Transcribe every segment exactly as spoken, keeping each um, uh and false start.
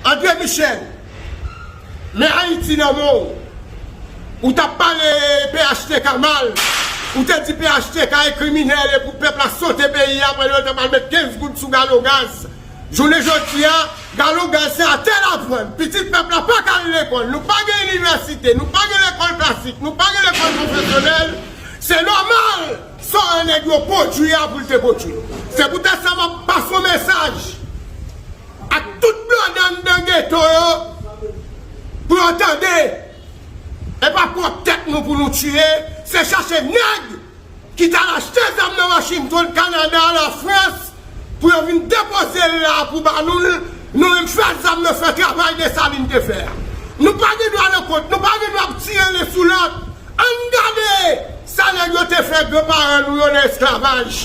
André Michel, men Ayiti nan men w. Ou t ap pale P H T K mal. Ou te di P H T K e kriminèl e pou pèp la sote peyi a pandan yo t ap al met kenz goud sou galon gaz. Jounen jodi a, galon gaz se atè l ap vann. Pitit pèp la pa ka al lekòl. Nou pa gen inivèsite, nou pa gen lekòl klasik, nou pa gen lekòl pwofesyonèl. Se nòmal sa nèg yo pwodui a pou l te pwodui. Se poutèt sa m ap pase yon mesaj ak tout blòdè anndan geto yo pou yo tande. E pa pwòp tèt nou pou nou tiye, se chache nèg ki t al achte zam nan Washington, Kanada, Lafrans, pou yo vin depoze l la pou ba nou l, nou menm fè zam nan fè travay Desalin te fè a. Nou pa gen dwa nan kont, nou pa gen dwa ap tire len sou lòt. Ann gade sa nèg yo te fè granparan nou yo nan esklavaj.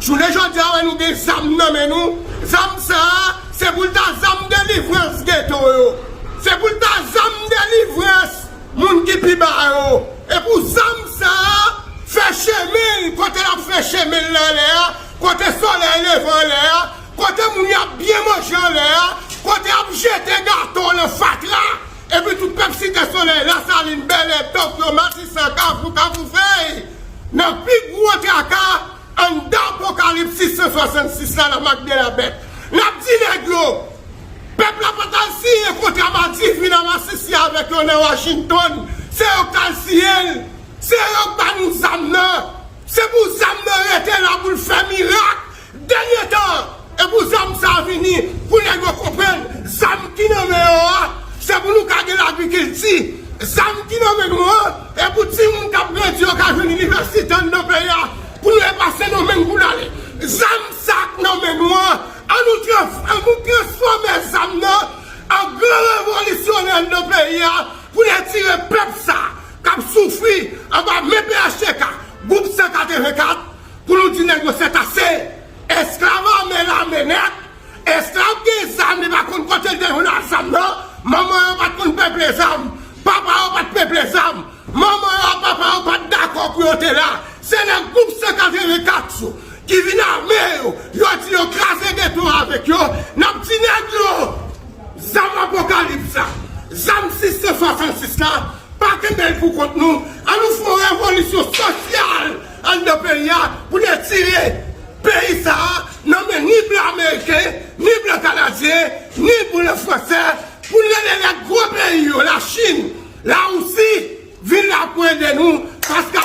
Jounen jodi a, wè nou gen zam nan men nou. Zam sa a, se pou l ta zam delivrans geto yo. Se pou l ta zam delivrans moun ki pi ba yo. E pou zam sa a fè chemen l, kote l ap fè chemen l nan lè a, kote solèy leve anlè a, kote moun y ap byen manje anlè a, kote y ap jete gato nan fatra, epi tout pèp Site Solèy, Lasalin, Bèlè, Tokyo, Matisan, Kafou, Kafou Fèy, nan pi gwo traka anndan Apokalips sis san swasannsis la, la mak de la bèt. N ap di nèg yo, pèp la pa t al siyen kontra Madivi nan Masisi avèk yo nan Washington. Se yo k t al siyen l. Se yo k ba nou zam nan. Se pou zam nan rete la pou l fè mirak dènye tan. E pou zam sa a vini, pou nèg yo konprann, zam ki nan men yo a, se pou nou ka gen lagrikilti. Zam ki nan men nou an, e pou timoun k ap grandi yo ka jwenn inivèsite anndan peyi a, pou nou epase nan men n pou n ale. Zam sa k nan men nou an, an nou trans-, an nou transfòme zam nan an gran revolisyonè anndan peyi a, pou n retire pèp sa k ap soufri anba men P H T K, gwoup san katrevenkat, pou nou di nèg yo sètase. Esklav ame lame nèt. Esklav gen zam, li pa konn kote l te jwenn zam nan. Manman yo pa t konn peple zam. Papa yo pa t peple zam. Manman yo ak papa yo pa t dakò pou yo te la. Se nan gwoup san katrevenkat yo ki vin ame yo. Yo di yo kraze geto a avèk yo. N ap di nèg yo, zam Apokalips la, zam sis san swasannsis la, pa kenbe l pou kont nou. An nou fè yon revolisyon sosyal anndan peyi a pou n retire peyi sa a nan men ni blan ameriken, ni blan kanadyen, ni blan fransè, pou n rele lòt gwo peyi yo, Lachin, Larisi, vin la pou ede nou, paske